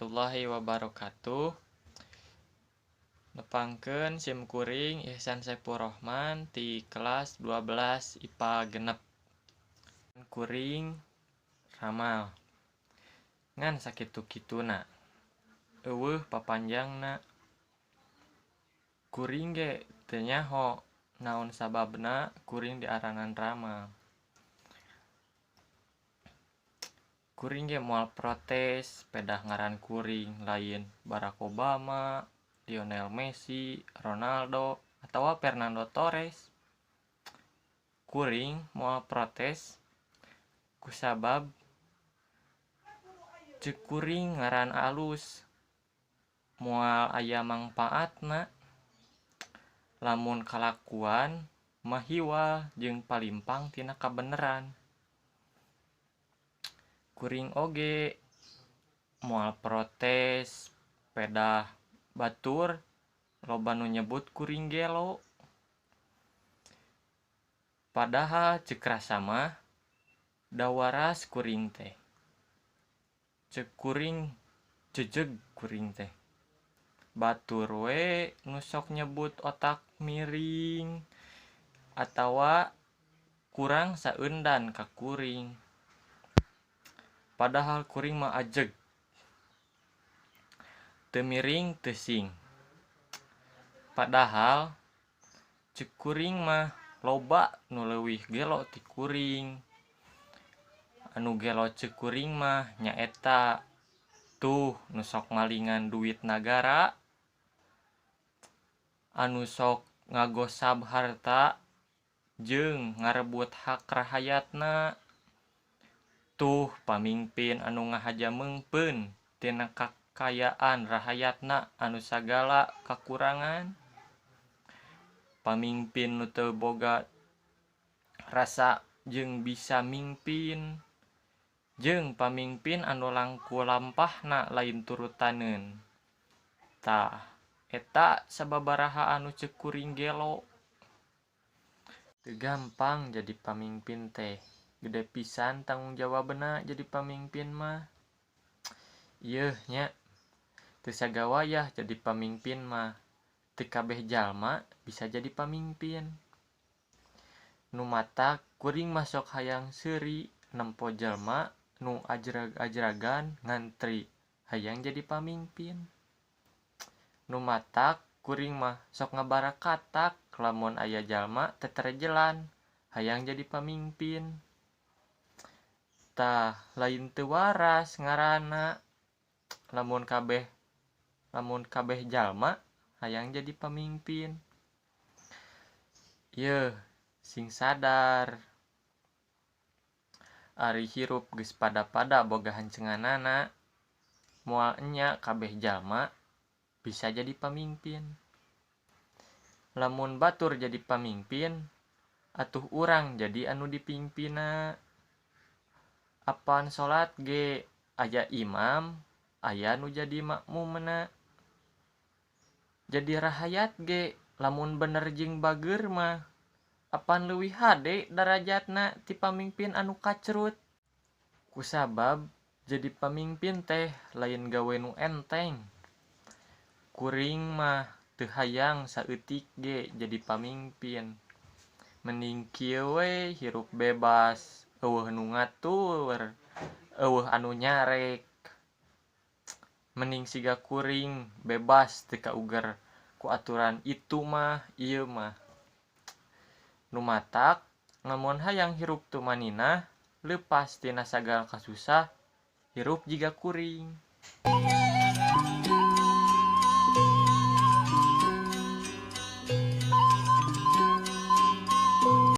warahmatullahi wabarakatuh. Nepangkeun sim kuring Ihsan Saiful Rohman ti kelas 12 IPA 6. Kuring ramal ngan sakitu-kituna eueuh papanjangna. Kuring ge teu nyaho naon sababna kuring diaranan ramal. Kuring ge moal protes pedah ngaran kuring lain Barack Obama, Lionel Messi, Ronaldo, atawa Fernando Torres. Kuring moal protes kusabab ceuk kuring ngaran alus moal aya mangpaatna. Lamun kalakuan mahiwal jeung palimpang tina kabeneran. Kuring oge moal protes pedah batur loba nu nyebut kuring gelo. Padahal ceuk rasa mah da waras kuring teh. Ceuk kuring jejeg kuring teh. Batur we nu sok nyebut otak miring atawa kurang saeundan ka kuring. Padahal kuring mah ajeg. Teu miring teu sing. Padahal ceuk kuring mah loba nu leuwih gelo ti kuring. Anu gelo ceuk kuring mah nyaeta tuh nu sok malingan duit nagara, anu sok ngagosab harta jeung ngarebut hak rahayatna. Tuh pamingpin anu ngahaja meungpeun tina kakayaan rahayatna anu sagala kakurangan. Pamingpin nu teu boga rasa jeung bisa mingpin, jeung pamingpin anu langku lampahna lain turutaneun. Tah, eta sababaraha anu ceuk kuring gelo. Teu gampang jadi pamingpin teh. Gede pisan tanggung jawabna jadi pamingpin mah. Yeuh nya, teu sagawayah jadi pamingpin mah. Teu kabeh jalma bisa jadi pamingpin. Nu matak kuring mah sok hayang seuri nempo jalma nu ajrag-ajragan ngantri hayang jadi pamingpin. Nu matak kuring mah sok ngabarakatak lamun aya jalma teterejelan hayang jadi pamingpin. Tah lain teu waras ngaranna lamun kabeh jalma hayang jadi pamingpin. Yeuh, sing sadar. Ari hirup geus pada-pada boga hancenganana, moal enya kabeh jalma bisa jadi pamingpin. Lamun batur jadi pamingpin, atuh urang jadi anu dipingpinna. Apan salat ge aya imam, aya nu jadi makmumna. Jadi rahayat ge lamun bener jeung bageur mah apan leuwih hade darajatna ti pamingpin anu kacrut. Kusabab jadi pamingpin teh lain gawe nu enteng. Kuring mah teu hayang saeutik ge jadi pamingpin. Mending kieu we hirup bebas, eueuh nu ngatur, eueuh anu nyarek. Mending siga kuring bebas teu kauger ku aturan itu mah ieu mah. Nu matak lamun hayang hirup tumaninah leupas tina sagala kasusah hirup jiga kuring.